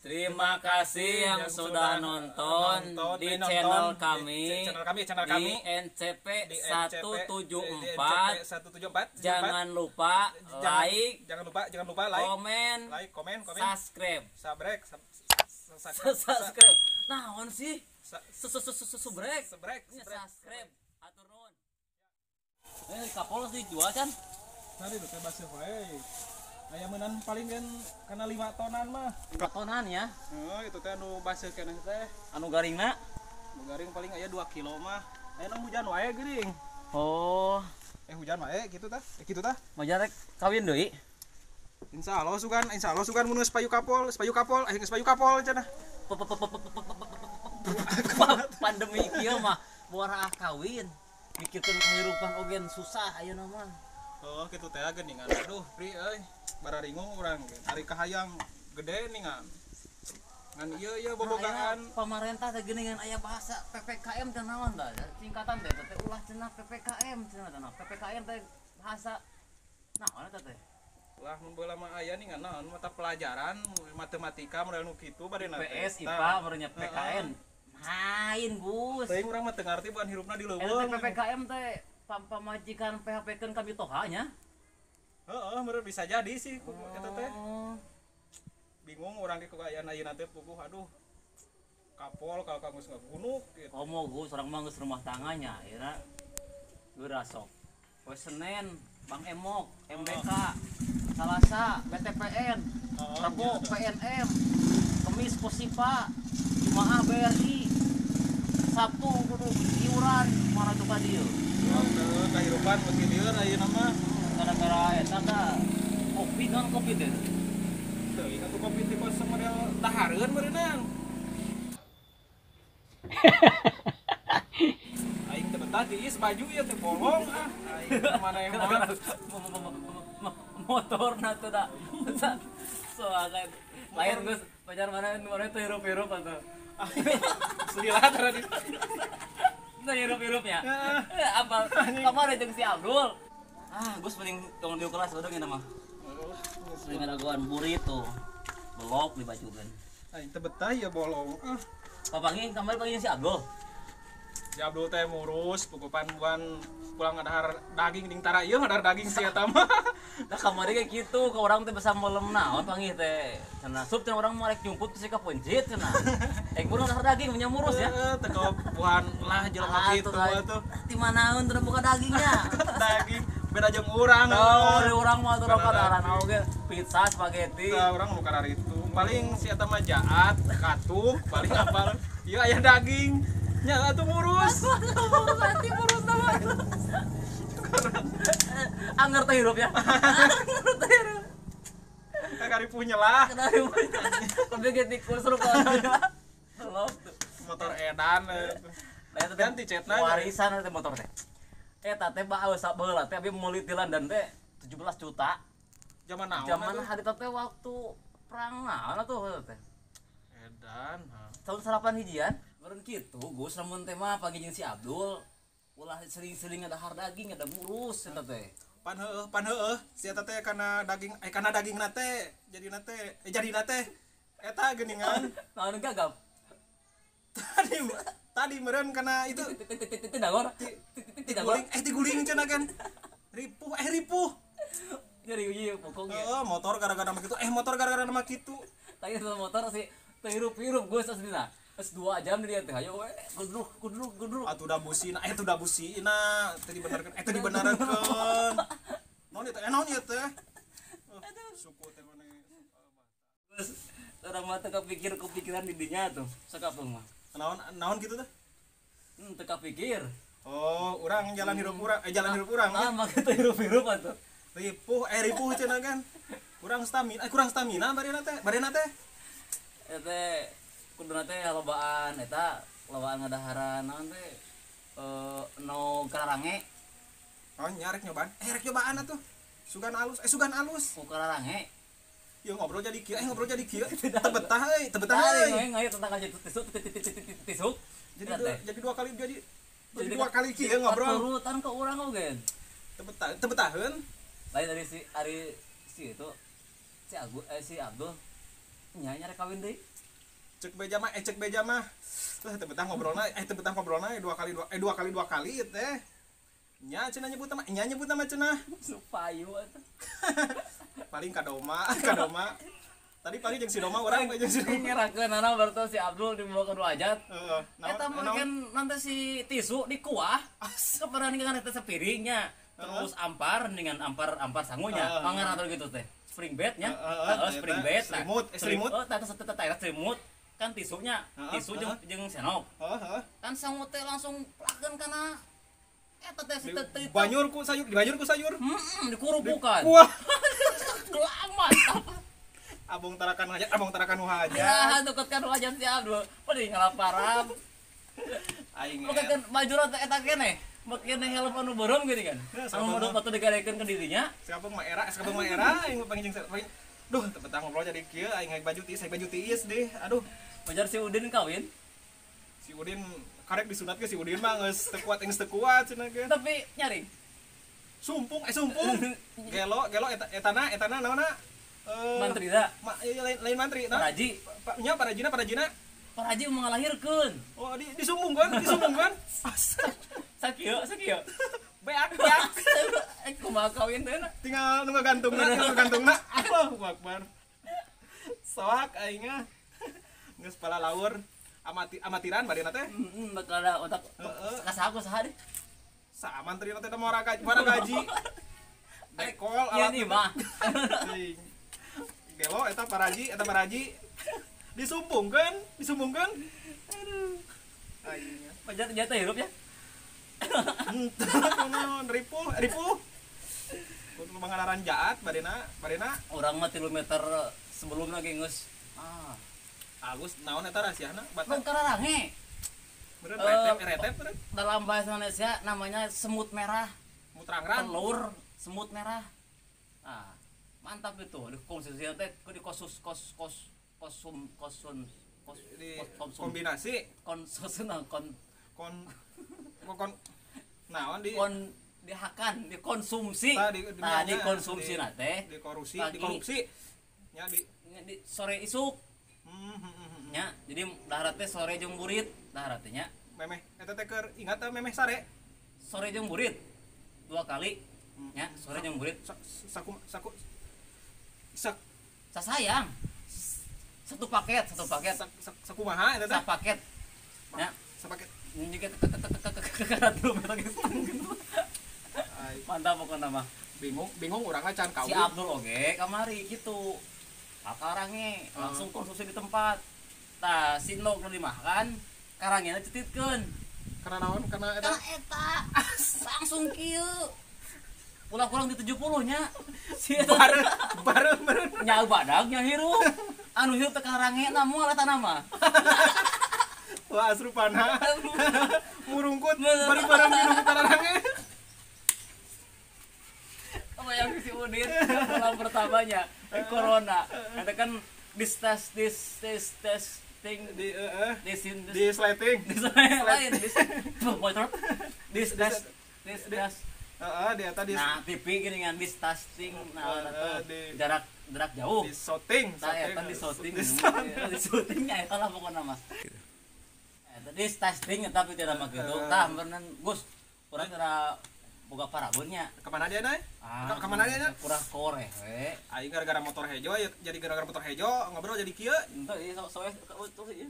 Terima kasih yang sudah nonton di channel kami, channel kami di NCP di NCP 174. 174. Jangan lupa like, jangan lupa like, komen, like, komen, subscribe. Sabrek, subscribe. Naon sih? Subrek, subscribe. Atur nuhun. Kapol dijual kan? Tadi tuh teh baseuh wae. Aya meunang paling kan kana 5 tonan mah. 5 tonan ya? Heeh, itu teh anu baseuh keneh teh. Anu garingna? Anu garing paling aya 2 kilo mah. Aya nang hujan wae geuring. Oh, hujan wae kitu tah. Kitu tah. Maja rek kawin deui. Insyaallah sugan mun geus payu kapol, geus payu kapol cenah. Pandemi kieu mah boraah kawin. Mikirkeun kehidupan oge susah ayeuna mah. Oh, kitu teh geuningan. Aduh, Pri euy. Bararingung urang ge. Ari kahayang gede ningan. Ngan ieu ieu bobogaan pamarentah teh geuningan aya bahasa PPKM teh naon tah? Singkatan teh teh ulah cenah PPKM cenah teh. PPKM teh bahasa naon eta teh? Lah mun baheula mah aya ningan naon mata pelajaran matematika model nu kitu bade na teh. PS IPA meureun nya PKN. Main Gus. Teuing urang mah teu ngarti bukan hirupna di leuweung. Eta PPKM teh pamajikan PHP-keun ka mitoha nya. Heeh, meureun bisa jadi sih eta teh. Bingung urang ge kaayaan ayeuna teh puguh aduh. Kapol kalau kamu geus ngagunuk gitu. Komo Gus, urang mah geus rumah tangganya ayeuna. Geura sok. Poe Senin Bang Emok, MBK, Salasa BTPN, Rebo PNM, Kamis Posipa, Jumaah BRI, Sabtu kudu iuran mana tuh ka dieu. Heuh, kahirupan beuki lieur ayeuna mah. Gara-gara eta tah kopi kan kopi teh. Teuing atuh kopi teh kos model dahareun meureunang. Aing teh betah diis baju ieu teh bolong ah. Aing mana yang motorna teh da. Soalnya lain geus pacar mana mana teh hirup-hirup atuh. Selila tadi. Teh hirup-hirup ya. Apa kamari jeung si Abdul. Ah, Gus mending tong dieu kelas udah ngene mah. Mending ngadagoan burrito. Belok di bajukeun. Aing teh betah ya bolong. Ah. Papangi kamari panggil si Abdul. Si Abdul teh murus pugupan buan pulang ngadahar daging ding tara ieu ngadahar daging si eta mah. Nah kamari ge kitu ka urang teh bisa melem naon panggih teh. Cenah sup cenah urang mah rek nyumput si ka pencit cenah. Urang ngadahar daging nya murus ya. Heeh, teh buan lah jelema kitu atuh. Di manaeun teu buka dagingnya. Daging beda jeung urang. Oh, di urang mah atuh kadaharan oge pizza, spaghetti. Tah urang nu kararitu. Paling si eta mah jaat, katuk, paling apal. Ieu aya daging. Nya atuh murus. Murus hati murus mah. Angger teh hirup ya. Angger teh hirup. Kari punya lah. Kari punya. Tapi ge tikus rupa. Motor edan. Ganti cetna. Warisan teh motor teh. Eta teh bae sabeula teh abi meuli ti London teh 17 juta. Zaman naon? Zaman harita teh waktu perang naon atuh teh. Edan. Tahun 8 hijian. Meureun kitu Gus lamun teh mah pagi jeung si Abdul ulah sering-sering ngadahar daging ada murus eta teh. Pan heueuh si eta teh kana daging kana dagingna teh jadina teh jadina teh eta geuningan. Naon gagap? Tadi meureun kana itu dagor. Tiguling cenah kan. Ripuh ripuh. Jadi ieu pokok ge. Heeh, motor gara-gara mah kitu. Motor gara-gara mah kitu. Tadi motor si teu hirup-hirup Gus aslina. Terus 2 jam dia teh ayo we gudruk. Atuh da busina, da busina, teu dibenerkeun, teu dibenerkeun. Naon ieu teh? Naon ieu teh? Suku teh mane. Terus urang mah teu kepikir-kepikiran di dinya tuh. Sakapeung mah. Naon kitu teh? Teu kapikir. Oh, urang jalan hirup urang, jalan hirup urang. Nah, make teu hirup-hirup atuh. Ripuh, ripuh cenah kan. Kurang stamina barena teh, barena teh. Eta teh kuduna teh lobaan eta lobaan ngadaharan naon teh no kararange. Oh, nya rek nyobaan. Rek nyobaan atuh. Sugan alus, sugan alus. Ku kararange. Ieu ngobrol jadi kieu, ngobrol jadi kieu. Teu betah euy, teu betah euy. Ayo tentang aja tisuk tisuk. Jadi dua kali jadi dua kali kieu ngobrol. Turutan ke urang oge. Teu betah, teu betaheun. Lain dari si Ari si itu si Agus si Abdul. Nya nyari kawin deui. Cek beja mah, cek beja mah. Teu betah ngobrolna, teu betah ngobrolna 2 kali 2 2 kali 2 kali teh. Nya cenah nyebut mah, nya nyebut mah cenah. Supayu atuh. Paling ka Doma, ka Doma. Tadi paling jeung si Doma urang jeung si Doma. Ngerakeun anak berarti si Abdul dibawa ke dua hajat. Heeh. Eta mungkin nanti si tisu di kuah. Kepada dengan eta sepiringnya. Terus ampar dengan ampar sangunya. Mangan atau gitu teh. Spring bednya. Heeh, spring bed. Selimut, selimut. Oh, tah tah selimut. Kan tisunya, tisu jeung senok. Heeh. Kan sangu teh langsung plakeun kana eta teh si teh. Banyur ku sayur, dibanjur ku sayur. Heeh, dikurupukan. Kuah. Gelamat. Abong tarakan hajat, abong tarakan hajat. Ya, deket kan hajat si Abdul. Padahal ngalaparam. Aing. Kan bajur teh eta keneh. Make helm anu beureum geuning kan. Anu modal batu digarekeun ke dirinya. Sakapung mah era, sakapung mah era aing mah panggil jeung duh, teu betah ngobrol jadi kieu aing hayang baju tiis deh. Aduh. Wajar si Udin kawin. Si Udin karek disunat ke si Udin mah geus teu kuat, geus teu kuat cenah ge. Tapi nyaring. Sumpung, sumpung. Gelo, gelo etana, etana naonna? Mantri da. Lain mantri, nah. Paraji. Nya parajina, parajina. Paraji mau ngalahirkeun. Oh, disumbungkeun, disumbungkeun. Sakieu, sakieu. Beak, beak. Kumaha kawin teh na? Tinggal nu ngagantungna, tinggal ngagantungna. Allahu Akbar. Soak aing mah. Geus pala laur amatiran badena teh. Heeh, bakal ada otak. Kasaha saha deh. Sa mantrina teh mora gaji, mora gaji. Dekol alat. Ieu mah. Gelo eta paraji, eta paraji. Disumbungkeun, disumbungkeun. Aduh. Aing. Pajar jatuh hirup ya. Henteu kunaon ripuh, ripuh. Kudu mangalaran jaat badena, badena. Urang mah 3 meter sebelumna ge geus. Ah. Alus naon eta rahasiana? Bang kararange. Bener retep, retep bener. Dalam bahasa Indonesia namanya semut merah. Semut rangran. Telur semut merah. Ah, mantap itu. Di konsumsi teh di kosus kos kos kosum kosun kos di kombinasi konsus kon kon kon naon di kon dihakan dikonsumsi. Nah, dikonsumsi na teh dikorupsi, dikorupsi. Nya di sore isuk. Nya, jadi daharat teh sore jeung burit, daharat teh nya. Memeh eta teh keur ingat teh memeh sare. Sore jeung burit. 2 kali. Nya, sore jeung burit. Saku saku sak sasayang. Satu paket, satu paket. Sakumaha eta teh? Sapaket. Nya, sapaket. Jika mantap pokokna mah. Bingung, bingung urangna can kawin. Si Abdul oge kamari kitu. Karange langsung konsumsi di tempat. Tah si Nok nu dimakan, karangena cetitkeun. Karena naon? Karena eta. Eta langsung kieu. Kurang-kurang di 70 nya. Si eta bareng bareng nya badag nya hirup. Anu hirup teh karangena moal eta nama. Wah, asrupana. Murungkut bareng-bareng minum karange. Apa yang si Udin malam pertamanya corona. Eta kan dis tes dis tes testing di di di sleting di lain dis dis tes dis tes heeh di eta dis nah TV gini kan dis testing nah jarak jarak jauh di shooting nah eta di shooting di shooting nya eta lah pokona mah eta dis testing tapi tidak mah kitu tah beunang Gus urang cara boga parabunnya. Kemana dia nay? Kemana dia na? Kurang koreh we. Aing gara-gara motor hejo jadi gara-gara motor hejo ngobrol jadi kieu. Henteu ieu soe tuh ieu.